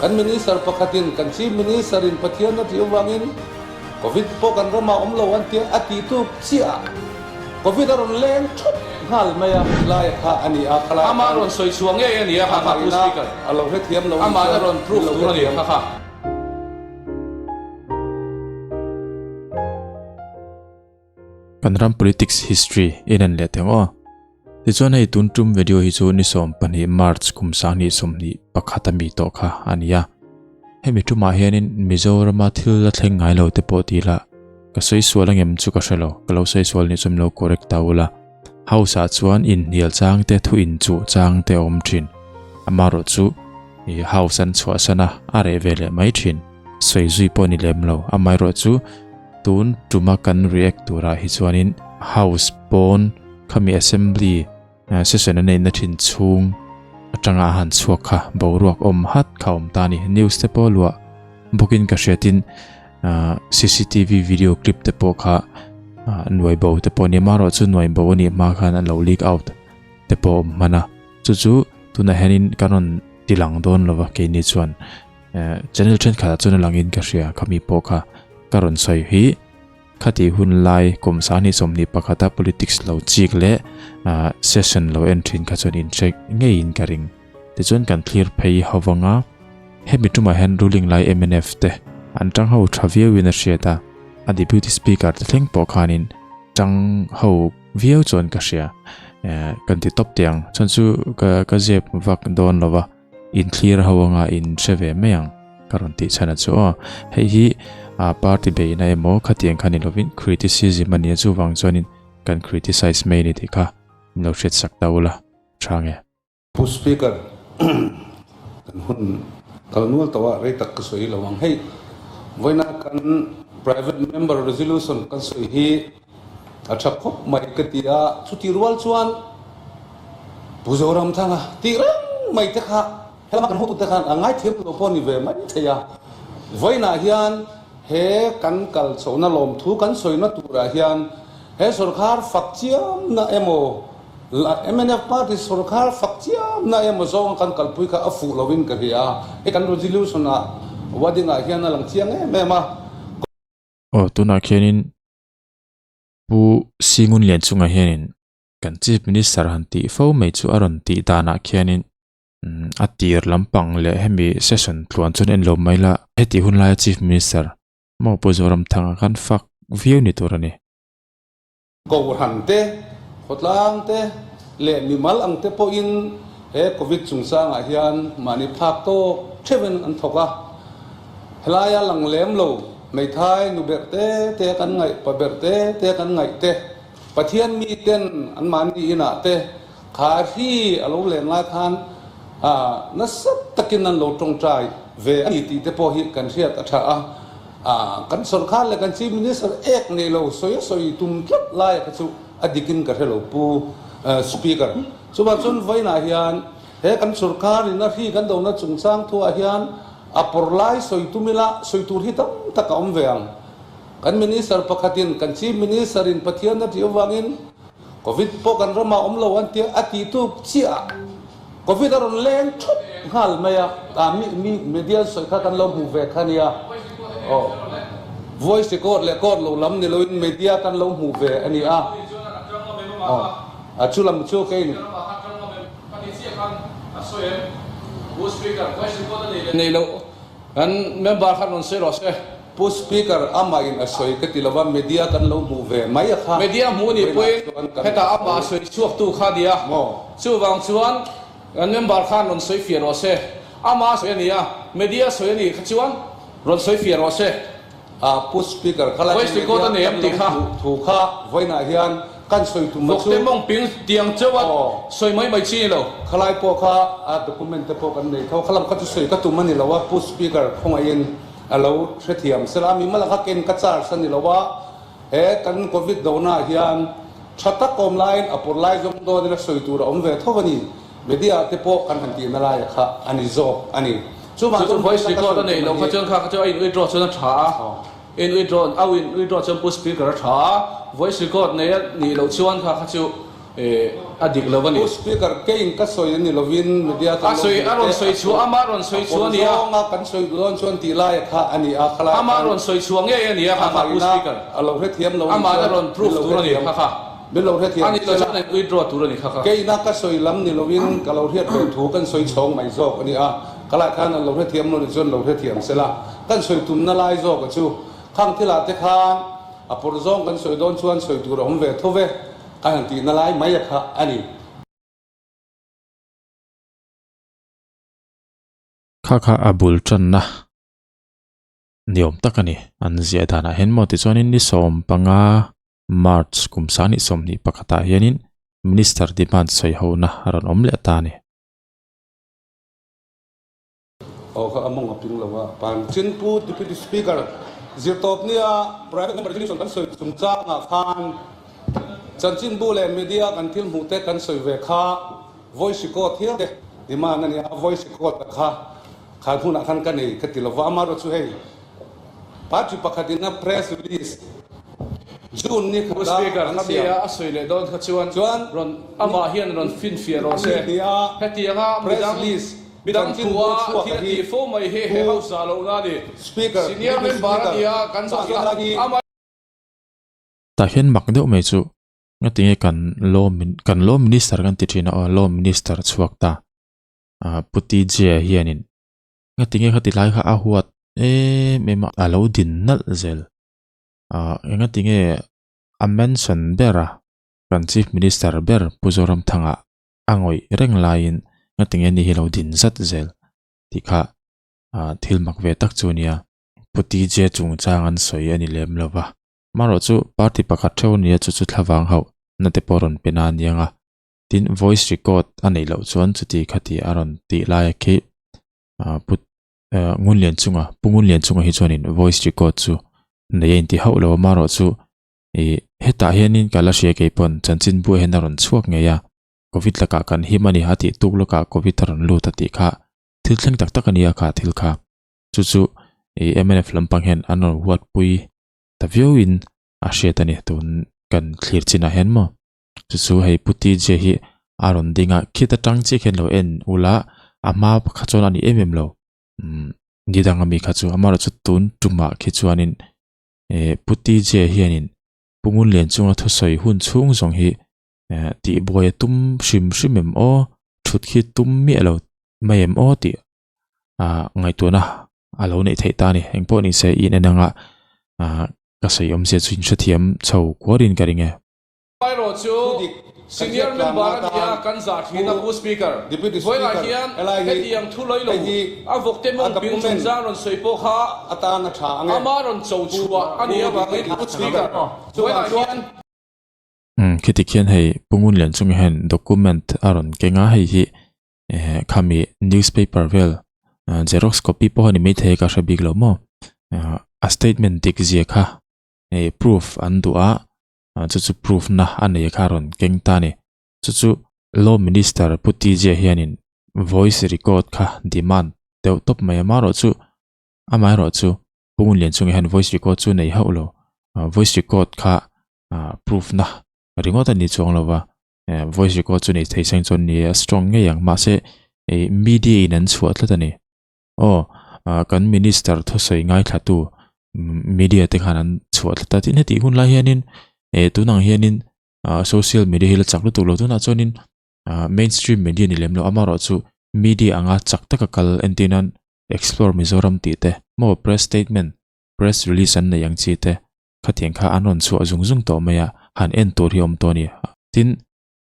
Kan Minister pakhatin kan Chief Minister in Pathian a tih avangin Covid pawh kan ramah awm lo an tia a ti tuk chiah a, Covid a rawn leng thup nghal mai a. Lai kha a ni a, khalai Amah rawn sawi chhuah ngei a ni a kha kha Pu Speaker. A lo hrethiam lo Amah a rawn proof tur a ni kha kha. Kan ram politics history in en leh teng aw. Tichuan hei tun tum video hi chu ni 12 March kum 2021 ami tawh kha a ni a. Hemi tumah hianin Mizorama thil la thleng ngai lo te pawh ti ila ka sawi sual angem chu ka hre lo, ka lo sawi sual nih chu min lo correct ta ula. House ah chuan inhnial chang te thu inchuh chang te a awm thin. Amaherawh chu ih house an chhuahsan a, a reh ve leh mai thin. Sawi zui pawh ni lem lo, amaherawh chu tun tuma kan react turah hi chuanin house pawn khami assembly session a neihna thin chhung atanga a han chhuak kha boruak awm hat kha awm ta a ni. News te pawh luah bawkin ka hriatin cctv video clip te pawh kha nuai bo te pawh a ni. Amaherawh chu nuai bo a nih hma khan an lo leak out te pawh a awm hman a, chu chu tunah hianin kan rawn tilang dawn lo va keini chuan. Channel thenkhatah chuan a langin ka hria khami pawh kha ka rawn sawi hi khati hun lai kum 2021 a politics lo chik leh session lo en thin kha chuan incheck ngeiin ka ring. Tichuan kan thlir phei ho vanga hemi tumah hian ruling lai mnf te an tang ho tha viauin a hriat a, a deputy speaker te thleng pawh khanin tang ho viau chuan ka hria. Kan ti tawp teh ang chuan chu ka zep vak dawn lova. In thlir ho anga in hre ve mai ang ka rawn tih chhan a chu aw. Hei hi a party beihna emaw khatiang kha ni lovin criticism a nia chuvang chuanin kan criticize mai a ni tih kha min lo hriat sak ta ula tha nge. Pu Speaker, kan hun kal nual tawh a rei tak ka sawi lo ang. Hei vawiina kan private member resolution kan sawi hi A tha khawp mai ka ti a, chuti rual chuan Pu Zoramthanga tih reng mai te kha helama kan hotute khan a ngaithiam lo pawh a ni ve mai thei a. Vawiinah hian he kan kal chhohna lawmthu kan sawina turah hian he sawrkhar fak chiamna emaw mnf party sawrkhar fak chiamna emaw zawnga kan kalpui kha a fuh loin ka hria a, he kan resolution ah wording ah hian a lang chiang em em a. Aw tunah khianin Pu Singun Lian chungah hianin kan Chief Minister han tih fo mai chu a rawn tih danah khianin a tir lampang leh hemi session tluan chuan en lo mai la, heti hun laia Chief Minister maw Pu Zoramthanga khan fak viau ni tur a ni. Kohhran te, khawtlang te leh mimal ang te pawhin he Covid chungchangah hian mahni phak tawk theuhin an thawk a, helaia lang lem lo Hmeithai nu berh te te kan ngaih, pa berh te te kan ngaih te, Pathian mi ten anmahni inah te kha hri a lo len lai khan nasa takin an lo tawngtai ve a ni tih te pawh hi kan hriat a tha a. Kan sorkar leh kan Chief Minister ek nei lo sawi a sawi tum tlat lai kha chu a dikin ka hre lo Pu Speaker. Chuvang chuan vawiinah hian he kan sorkar in a hri kan dona chungchang thuah hian A pawr lai sawi tum ila, sawi tur hi tam tak a awm ve ang. Kan Minister pakhatin, kan Chief Minister in Pathian a tih avangin Covid pawh kan ramah awm lo an tia, a ti tuk chiah a. Covid a rawn leng thup nghal mai a, a mi mi media sawi kha kan lo hmu ve kha nia. Aw. Voice record leh court lo lam ni loin media kan lo hmu ve a ni a. Aw. A chu lam chu kei. Nei lo kan member khan rawn sawi rawh se. Pu Speaker amah in a sawi ka ti lova media kan lo hmuh ve mai a kha. Media hmuh ni pawhin hetah amah a sawi chhuak tu kha nia. Chuvang chuan kan member khan rawn sawi fiah rawh se. Amah a sawi a nia, media sawi a nih kha chuan rawn sawi fiah rawh se. Pu Speaker, kha lai media kan lo hmuh thu kha vawiinah hian kan sawi tum a chu. Vawkte mawng ping tiang chauh a sawi mai mai chi ni lo. Kha lai pawh kha a document te pawh kan nei tho. Kha lam kha chu sawi ka tum a ni lo a, Pu Speaker khawngaihin a lo hrethiam sela. Mi mala kha ken ka charge a ni lo a, he kan Covid donaah hian tha tak awm laiin a pawr lai zawng dawnin a sawi tur a awm ve tho a ni. Media te pawh kan han tihna laia kha a ni zawk a ni. Chuvang chu voice record a nei lo kha chuan kha kha chu a in withdraw chuan a tha a, in withdraw au in withdraw chuan pu speaker a tha a, voice record nei a nih loh chuan kha kha chu A dik lo a ni. Pu Speaker, keiin ka sawi a ni lovin media kan lo hmuh A rawn sawi chhuah, ama rawn sawi chhuah a ni a. A pawr zawnga kan sawi dawn chuan tih laia kha a ni a, khalai khan. Ama rawn sawi chhuah ngei a ni a kha kha Pu Speaker. A lo hrethiam lo a nih chuan Amah a rawn proof tur a ni kha kha. Min lo hrethiam A ni lo chuan an withdraw tur a ni kha kha. Keina ka sawi lam ni lovin ka lo hriat ve thu kan sawi chhawng mai zawk a ni a, khalai khan an lo hrethiam lo nih chuan lo hrethiam sela. Kan sawi tumna lai zawk a chu khang thilah te khan a pawr zawng kan sawi dawn chuan sawi tur a awm ve tho ve. A han tihna lai mai a kha a ni. Kha kha a bul tanna niawm tak a ni. An ziah danah hian maw tichuanin ni 15 March kum 2021 ah hianin Minister demand sawi hona a rawn awm leh ta a ni. Aw kha a mawng a ping lo a pan. Chin Pu Deputy Speaker, zirtawpnia Private Member Resolution kan sawi chungchangah khan chanchinbu leh media kan thil hmuh te kan sawi ve kha voice record hial te demand a ni a, voice record a kha khan hunah khan ka nei ka ti lo va, amaherawhchu chu hei party pakhatin a press release June ni khat a an siam. A sawi leh dawn kha chuan rawn amah hian rawn finfiah rawh se. Hetianga press release Midang thua thil a tih fo mai hi he hausa lohna a ni. Senior member a nia kan zah a, amah. Tah hian mak deuh mai chu ngatinge kan law kan law minister kan ti thin a aw law minister chhuak ta ah Pu TJ hianin ngatinge khati lai kha a huat em em a a lo din nalh zel ah engatinge a mention ber a kan chief minister ber Pu Zoramthanga a ngawih reng laiin ngatinge ni hi lo din zat zel tih kha ah thil mak ve tak chu a nia. Pu TJ chungchang an sawi a ni lem lo va, marawh chu party pakhat theuh a nia chu chu thlavang hauh na te pawh rawn pe na a niang a, tin voice record a neih loh chuan chuti khati a rawn tih lai a khi ah Pu ah Ngunlianchunga Pu Ngunlianchunga hi chuanin voice record chu nei a inti hauh lo a, marawh chu Ih, hetah hianin ka la hria kei pawn chanchinbu hian a rawn chhuak ngei a, Covid lakah kan him a ni a tih tuk lawkah Covid a rawn lut a tih kha thil thleng tak tak a nia kha thil kha. Chu chu ih mnf lampang hian an rawn huatpui ta viauin a hriat a ni tun kan thlir chinah hian maw. Chu chu hei Pu TJ hi a rawn ding a, khit atang chiah khian lo en ula a hma kha chuan a ni em em lo. Umm ni dang ami kha chu amaherawhchu tun tumah khi chuanin eh Pu TJ hianin Pu Ngunlian chunga thusawi hun chhung zawng hi eh tih buai a tum hrim hrim em aw thut khi tum miah lo mai em aw tih ah ngaihtuahna a lo neih theih ta a ni engpawh ni se in en anga ah ka sawi awmzia chu in hrethiam chho kuarin ka ring e. Erawh chu Senior Member a nia kan zah thin a Pu Speaker. Vawiinah hian hetiang thu lawi lo a vawkte mawng ping chungchang rawn sawi pawh kha ama rawn cho chhuah a nih avangin Pu Speaker vawiinah hian Umm khiti khian hei Pu Ngunlian chunga hian document a rawn keng a hei hi eh khami newspaper vel xerox copy pawh a ni maithei ka hre bik lo maw a statement dik zia kha eh proof an duh a chu chu proof na a nei kha a rawn keng ta a ni. Chu chu Law Minister Pu TJ hianin voice record kha demand deuh tawp mai a, amaherawhchu amaherawhchu Pu Ngunlian chungah hian voice record chu nei hauh lo. Voice record kha proof na ringawt a ni chuang lo va, voice record chu nei thei seng chuan ni a strong ngei ang mahse media in an chhuah tlat a ni. Aw, kan minister thusawi ngaithlatu media te khan an chhuah tlat a, tin hetih hun lai hianin eh tunang hianin social media hi la chak lutuk lo tunah chuanin mainstream media ni lem lo amaherawh chu media anga chak taka kal entir nan explore Mizoram tih te maw press statement press release an nei ang chi te khatiang kha an rawn chhuah zung zung tawh mai a han en tur hi awm tawh a ni tin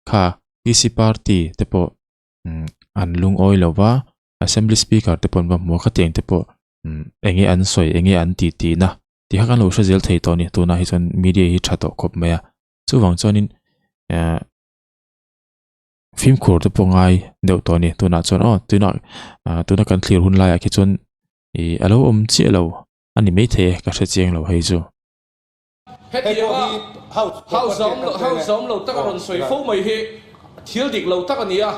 kha PC party te pawh an lungawi lo va Assembly Speaker te pawh an va hmu a, khatiang te pawh eng nge an sawi, eng nge an ti tihna tih kha kan lo hre zel thei tawh a ni. Tunah hi chuan media hi tha tawh khawp mai a, chuvang chuanin eh fimkhur te pawh ngai deuh tawh a ni. Tunah chuan aw tunah tuna kan thlir hun laiah khi chuan ih a lo awm chiah lo a ni maithei e, ka hre chiang lo hei chu. Hetianga house awm lo tak a rawn sawi fo mai hi thil dik lo tak a ni a.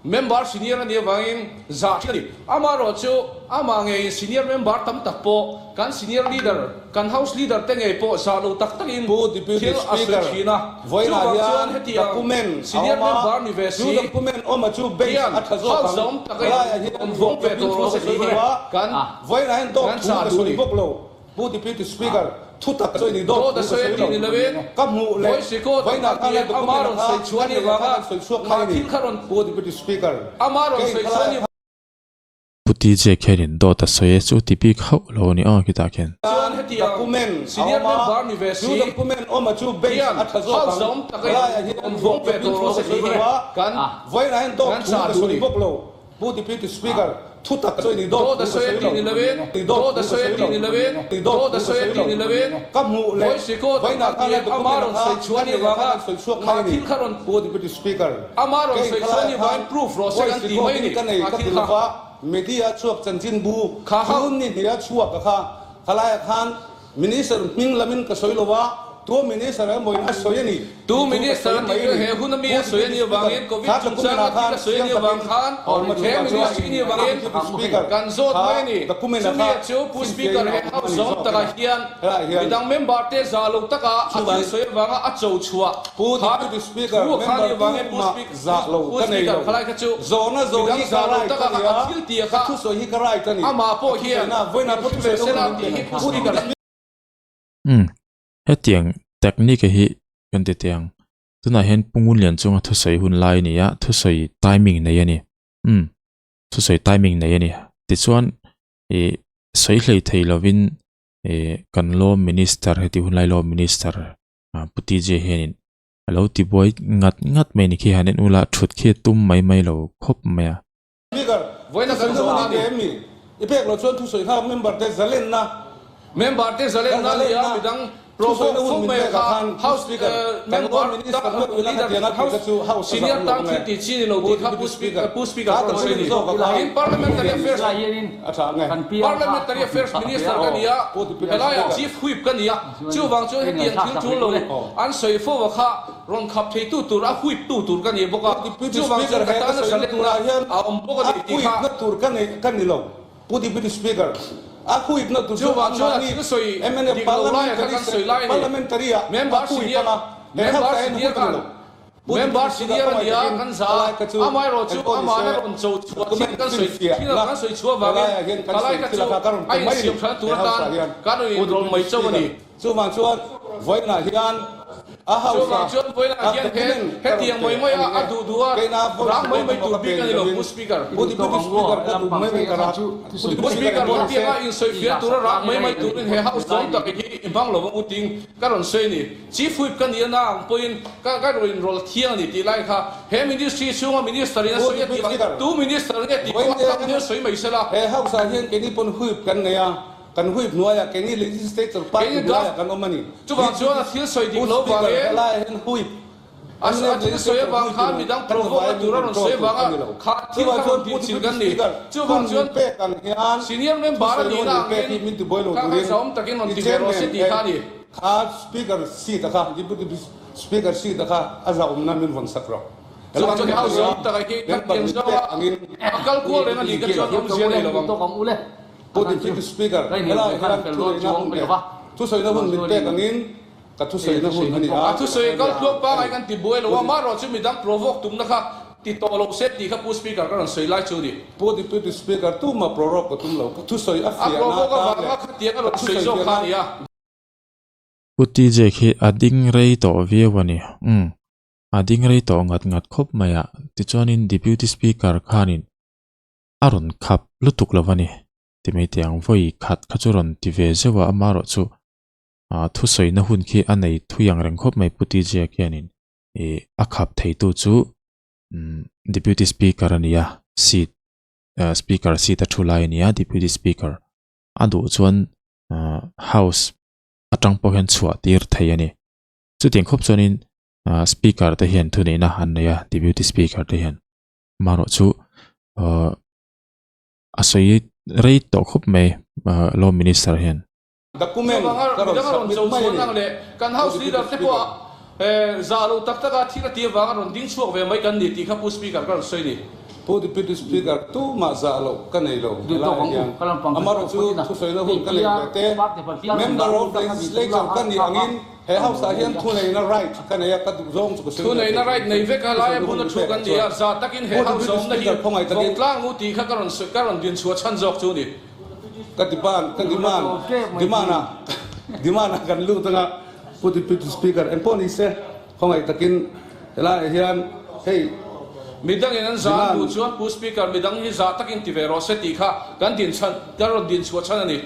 Member senior a nih avangin zah thin a ni. Amaherawhchu, amah ngeiin senior member tam tak pawh kan senior leader, kan house leader te ngei pawh zah lo tak takin Pu Deputy thil a sawi Speaker, thin a. vawiinah Chuvang hian chuan hetiang document a senior awm a, member ni ve chu si document awm a chu base hian a tha zawk house ang. zawm takin Helaiah hian awm vawng ve ruahkawpin tawh thu rawh ka se sawi tih lo hi a, kan vawiinah hian dawt kan thu chah ka duh sawi ni. bawk lo. Pu Deputy Speaker, thu tak sawi ni dawt Dawt a thu ka sawi sawi a tih lo. ni lovin, Ka hmuh leh Voice record ang vawiinah kha khan ti a a, ama document rawn kha sawi chhuah kan ni nei avanga khan an sawi chhuak kha mai a ni. thil kha rawn Pu Deputy Speaker, ama rawn kei sawi chhuah khalai ni. Pu TJ khianin dawt a sawi e chu ti bik hauh lo a ni aw khitah khian. Chuan hetiang Document a senior awm a, member ni ve chu si document awm a chu base hian a tha zawk house ang. zawm takin Helaiah hian awm vawng ve ruahkawpin tawh thu rawh ka se sawi tih hi lo a, kan vawiinah hian dawt kan thu chah ka duh sawi ni. bawk lo. Pu Deputy Speaker, thu tak sawi ni dawt Dawt a thu ka sawi sawi a tih lo. ni lovin, Ni dawt dawt thu a ka sawi a sawi tih lo. ni lovin, Ni dawt dawt thu a ka sawi a sawi tih lo. ni lovin, Ka hmuh leh voice record ang vawiinah kha khan ti a a, ama document rawn kha sawi chhuah kan ni nei ah avanga khan an sawi chhuak kha mai a ni. thil kha rawn Pu Deputy Speaker, ama rawn kei sawi chhuah khalai ni khan avangin proof rawh se voice kan ti record mai a in ni ka nei a ka thil ti kha. lova, media chhuak chanchinbu Kha hauh. thun ni hnih a chhuak a kha, khalai ah khan Minister hming lamin ka sawi lo a, tu Minister emaw in a sawi a ni Tu tih chu ka Minister sawi a mai tih a chu ni. he hun a mi Pu a sawi a Deputy nih Speaker, avangin Covid kha document chungchang ah a tih khan ka sawi a chiang nih avang takin khan a awm a he chuvang chuan Ministry nih avangin Deputy Speaker, kan zawt kha mai a ni. document ah Chumi kha a chu Pu finfiah Speaker in a he awm a House ni zawm zawk takah ina hian helaiah hian midang member te zah lo taka a thil chuvang sawi avanga a cho chhuah Pu kha Deputy Speaker, thu a kha member nih avangin Pu tumah Speaker zah lo Pu ka nei Speaker lo. khalai kha chu Zawhna zawh midang hi ka zah lo right taka a ni a a, thil tih a ka kha thusawi hi ka right a ni. amah Ka pawh hian thusawi na vawiinah min pawh hre ve thusawi lo sela hun min tih pe. hi Pu Pu Speaker Deputy Umm, hetiang technique hi kan ti teh ang. Tunah hian Pu Ngunlian chunga thusawi hun lai a ni a, thusawi timing nei a ni. Umm, thusawi timing nei a ni. Tichuan ih sawi hlei thei lovin ih kan law minister heti hun lai law minister Pu TJ hianin a lo ti buai ngat ngat mai a ni khi han en ula thut khi a tum mai mai lo khawp mai a. Speaker, Vawiina kan zawh na a ni. I pek loh chuan thusawi kha member te zalenna. Member te zalenna a ni a, midang provoke fo mai a kha House member leader House senior tan thil tih chi ni lo tih kha Pu Speaker Pu Speaker ka rawn sawi a ni. In Parliamentary Affairs Parliamentary Affairs Minister ka ni a, helaiah Chief Whip ka ni a, chuvang chuan hetiang thil tul lo an sawi fo a kha Rawn khap theitu tur a huip tu tur ka ni bawk a, Deputy chuvang Speaker chuan ka he ka tana sawi zalenna turah hian a awm bawk a a ni tih kha. huipna tur ka nei ka ni lo. Pu Deputy Speaker, a huipna tur chu Chuvang chuan a anmahni thil sawi mnf dik lo laia kha parliamentary kan sawi lai a ni. parliamentary ah a Member huip senior anga he member kha ka en senior huip a ni khan lo. Pu member Deputy Speaker senior a kawngah nia takin kan za a a, lai ka chu amaherawh chu engpawh ni amahna se rawn cho chhuah thil document kan sawi finfiah thil na kan sawi chhuah he avangin laiah hian kan ka lai sawi kha thil chu a kha ka rawn a pe mai a ni insiam than tur he house atan ah hian. kan rawn Pu inrawn Deputy mai chauh a ni. Speaker, Chuvang chuan vawiinah hian a Chuvang house-a chuan vawiinah a hian he document ka rawn hetiang pe mai mai a a ni a e. duh duh a Keina voice rang mai record mai emaw tur ka bik pe a ni ni lo lovin Pu Speaker. Pu Deputy Speaker ka duh mai mai ka rak. Pu Pu Deputy Speaker Speaker engpawh ni se. hetianga insawifiah tura rang mai mai turin he house zawng tak hi i hmang lo ang u ting ka rawn sawi a ni. Chief Whip ka nih a na ang pawhin ka ka rawn inrawl thiang a ni tih lai kha he ministry chhunga minister in a Pu sawi a Deputy tih ang Speaker, tu minister nge tih pawh a vawiin tam hian sawi mai sela. He house-ah hian keini pawn whip kan nei a. Kan huip hnuaiah keini legislature party Keini hnuaiah draft kan awm a ni. chuvang chuan a thil sawi dik Pu lo Speaker, vangin helaiah hian huip a MNF thil sawi legislature avang huip khan emaw midang kan provoke vai na min tur a rawn control sawi tur avanga a ni lo. kha thil Chuvang kha chuan rawn Pu tih chil Deputy kan ni. Speaker, Chuvang hun chuan min pek ang hian senior member a thusawi nihna nawn min pek angin hi min tibuai lo kha kha turin zahawm takin rawn i ti ve rawh se chairman tih kha a ni. kha Speaker seat a kha Deputy Speaker seat a kha a zahawmna min vawn sak rawh. Chuvang chuan house zahawm takah hi kha Member tiang min zawnga pek angin a kal kual reng a nih ka chuan awmzia nei lo ang. Pu Deputy Speaker, helai hian thuneihna hun leh thusawina hun min pek angin ka thusawina hun a ni a. A thusawi kal tluang pangai kan ti buai lo a, marawh chu midang provoke tumna kha ti tawh lo se tih kha Pu Speaker ka rawn sawi lai chu a ni. Pu Deputy Speaker, tuma prorogue ka tum lo, ka thusawi a A fiahna provoke atan avanga leh khatiang a ka rawn sawi thusawi zawk kha a fiahna ni a. Pu TJ khi a ding rei tawh viau a ni. Umm, a ding rei tawh ngat ngat khawp mai a, tichuanin Deputy Speaker khanin a rawn khap lutuk lo a ni. Ti mai teh ang, vawi khat kha chu rawn ti ve zeuh a, amaherawh chu ah thusawina hun khi a nei thui ang reng khawp mai Pu TJ-a khianin ih a khap theitu chu umm Deputy Speaker a ni a, seat ah Speaker seat a thu lai a ni a, Deputy Speaker a duh chuan ah House atang pawh hian chhuah tir thei a ni. Chutiang khawp chuanin ah Speaker te hian thuneihna an nei a, Deputy Speaker te hian. Amaherawh chu ah a sawi rei tawh khawp mai Law Minister hian. Document Chuvanga ka rawn midang a rawn submit cho mai a chhuan ni. ang leh kan House Leader te pawh zah lo tak taka thil a tih avanga rawn ding chhuak ve mai kan ni tih kha Pu Speaker ka rawn sawi a ni. Pu Deputy Speaker, tumah zah loh ka nei lo helaiah hian. Amaherawhchu thusawina hun ka neih ve te, Member of Legislature ka nih angin he House ah hian thuneihna right ka nei a, ka duh zawng chu ka sawi ve Thuneihna thei. right nei vek a laia bula thu kan ni a, zah takin he Pu House Deputy a awmna hi Speaker, khawngaih takin. vawngtlang u tih kha ka rawn sawi, ka rawn din chhuah chhan zawk chu ni. Ka demand, ka demand, demand a, demand a kan lut anga Pu Deputy Speaker, engpawh ni se. Khawngaih takin helaiah hian hei Midangin an zah an duh chuan Pu Speaker midang hi zah takin ti ve rawh se tih kha kan din chhan, kan rawn din chhuah chhan a ni.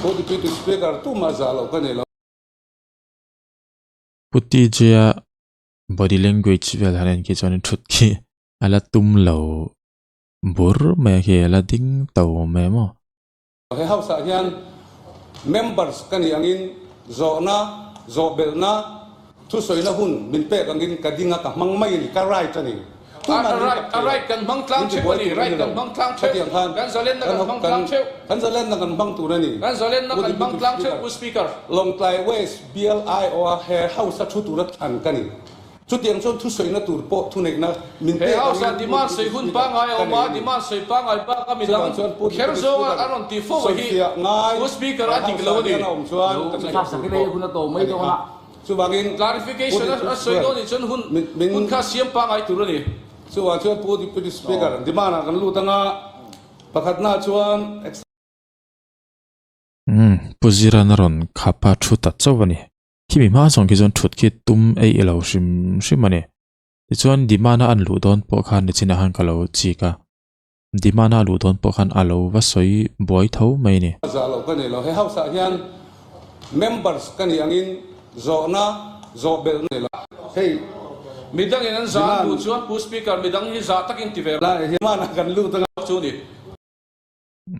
Pu Deputy Speaker tumah zah loh ka nei lo. Pu TJ-a body language vel han en khi chuan thut khi a la tum lo bur mai a khi a la ding to mai maw. He house ah hian members ka nih angin zawhna, zawhbelhna, thusawina hun min pek angin ka ding a, ka hmang mai a ni, ka right a ni. Tunah min kap A right kan hmang tlang min theuh tibuai a ni, tur a right ni kan lo. hmang tlang theuh, Khatiang khan kan zalenna kan hmang tlang theuh. Kan zalenna kan hmang tur a ni. Kan zalenna Pu kan hmang Deputy tlang theuh, Speaker. Pu Speaker. Lawngtlai West bial aiawha he house a thu tura thlan ka ni. Chutiang chuan thusawina tur pawh thuneihna min He pek house ah angin demand Pu sawi Deputy hun Speaker pangngai a ka awm a, nei a ni. demand sawi pangngai bak a midang Chuvang chuan Pu kher Deputy zawnga Speaker a rawn tih fo hi sawifiah ngai Pu Speaker he a dik house lo ah a ni. hian a awm chuan ka chutiang tur pawh a ni a. Chuvangin Pu Clarification Deputy a sawi Speaker dawn nih chuan hun min min hun kha siam pangngai tur a ni. Chuvang chuan Pu Deputy Speaker demand ah kan lut anga pakhatna chuan Umm Pu Ziran a rawn khap a thu ta chauh a ni. Khimi hma zawng khi chuan thut khi tum eih lo hrim hrim a ni. Tichuan Dimana an luh dawn pawh khan nichinah khan ka lo chik a, Dimana a luh dawn pawh khan a lo va sawi buai tho mai a ni. Zah loh ka nei lo. He house ah hian members ka nih angin zawhna zawh belh nei lo. Hei Midangin an zah an duh chuan Pu Speaker midang hi zah takin ti ve Lai Dimana kan lut anga. chu ni.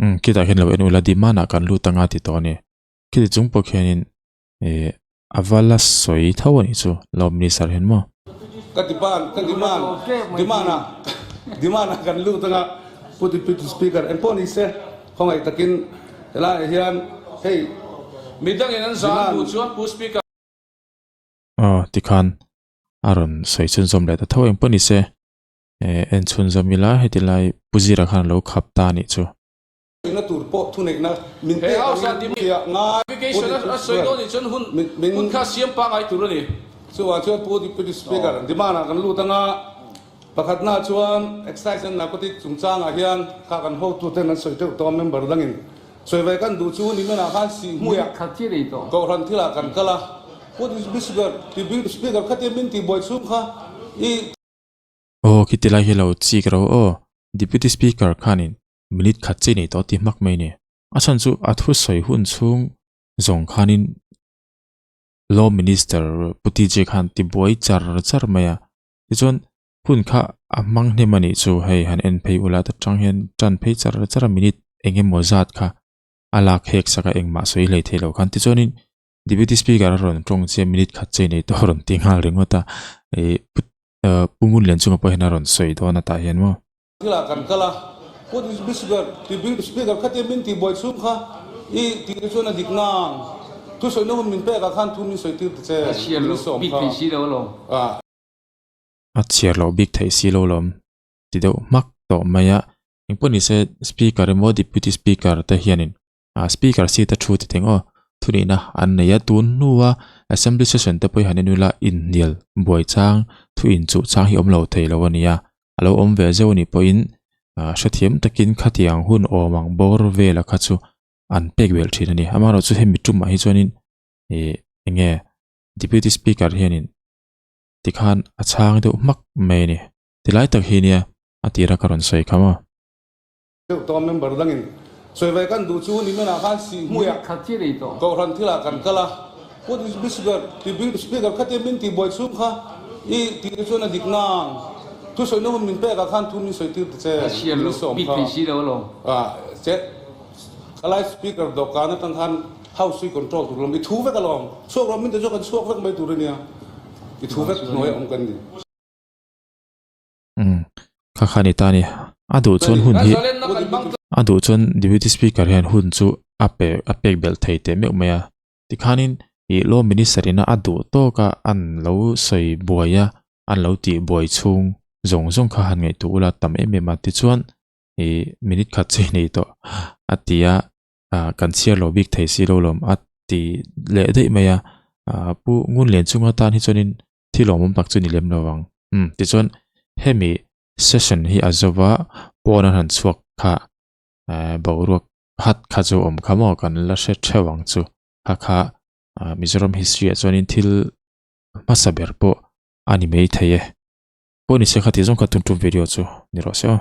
Umm khitah khian lo en ula Dimana kan lut anga ti tawh a ni. Khiti chung pawh khianin Eh, a va la sawi tho a nih chu, Law Minister hian maw? Ka demand, ka demand, demand a, demand a kan lut anga Pu Deputy Speaker engpawh ni se, khawngaih takin helaiah hian hei Midangin an zah an duh chuan Pu Speaker. Aw, tikhan a rawn sawi chhunzawm leh ta tho engpawh ni se, eh, en chhunzawm ila heti lai Pu Zira khan a lo khap ta a nih chu. Sawiina tur pawh thuneihna min He pek house ah angin fiah ngai Pu Clarification Deputy a sawi Speaker dawn nih chuan hun min min hun kha siam pangngai tur a ni. Chuvang chuan Pu Deputy Speaker demand ah kan lut anga pakhatna chuan Excise and Narcotic chungchangah hian kha kan hotuten an sawi teuh tawh a member dangin sawi ve kan duh chu nimenah khan sihhmuiah kohhran thilah kan kal a Pu Deputy Speaker Deputy Speaker khatia min tihbuai chhung kha i Aw khiti lai hi lo chik ro aw Deputy Speaker khanin minute khat chi nei tawh ti hmak mai ni. A chhan chu a thusawi hun chhung zawng khanin Law Minister Pu TJ khan ti buai char char mai a. Tichuan hun kha a hmang hnem a nih chu hei han en phei ula ta tang hian tan phei char char a minute eng emaw zat kha a lak hek sak a engmah sawi hlei thei lo khan. Tichuanin Deputy Speaker a rawn tawng chiah minute khat chi nei tawh a rawn ti nghal ringawt a. Ih Pu Ngunlianchunga pawh hian a rawn sawi dawn atah hian maw. Thilah kan kal a, Pu Speaker, Speaker khatia min tihbuai chhung kha i tih te chuan a dik nang. Thusawina hun min pekah khan thu min sawi tir ta che, min sawm kha. A chhiar loh bik theih si lo lawm ti deuh hmak tawh mai a, engpawh ni se Speaker emaw Deputy Speaker te hianin Speaker seat a thu ti teng aw thunihna an nei a, tun hnua Assembly session te pawh hi han en ula inhnial buai chang thu inchuh chang hi awm lo thei lo a nia, a lo awm ve zeuh anih pawhin hrethiam takin khatiang hun awm ang bawr vela kha chu an pek belh thin a ni. Amaherawhchu hemi tumah hi chuanin ih eng nge Deputy Speaker hianin tikhan a chhang deuh hmak mai a ni, tilai tak hi nia a tira ka rawn sawi kha maw. Deuh tawh member dangin sawi ve kan duh chu nimenah khan sihhmuiah kohhran thilah kan kal a, Pu Speaker khatia min tihbuai chhung kha i tih te chuan a dik nang, thusawina hun min pekah khan thu min sawi tir ta che, min sawm kha che khalai Speaker dawhkan atang khan House hi control tur lam i thu vek alawm, chhuak rawh min ti chu kan chhuak vek mai tur a nia, i thu vek hnuai a awm kan ni. Umm kha kha ni ta ni a duh chuan hun hi a duh chuan deputy speaker hian hun chu a pe a pek belh thei teh meuh mai a tikhanin ih law minister ina a duh tawk a an lo sawi buai a an lo tih buai chhung. zawng zawng kha han ngaihtuah ula tam em em a tichuan ih minute khat chi nei tawh a ti a ah kan chhiar lo bik thei si lo lawm a ti leh daih mai a ah pu ngun lian chunga tan hi chuanin thil awm awm tak chu ni lem lo ang umm tichuan hemi session hi a zova pawn an han chhuak kha eh boruak hat kha chu awm kha maw kan la hre theuh ang chu kha kha ah Mizoram history ah chuanin thil hmasa ber pawh a ni mai thei e. Pawh ni se kha tih zawng kha tum tum video chu ni rawh se aw.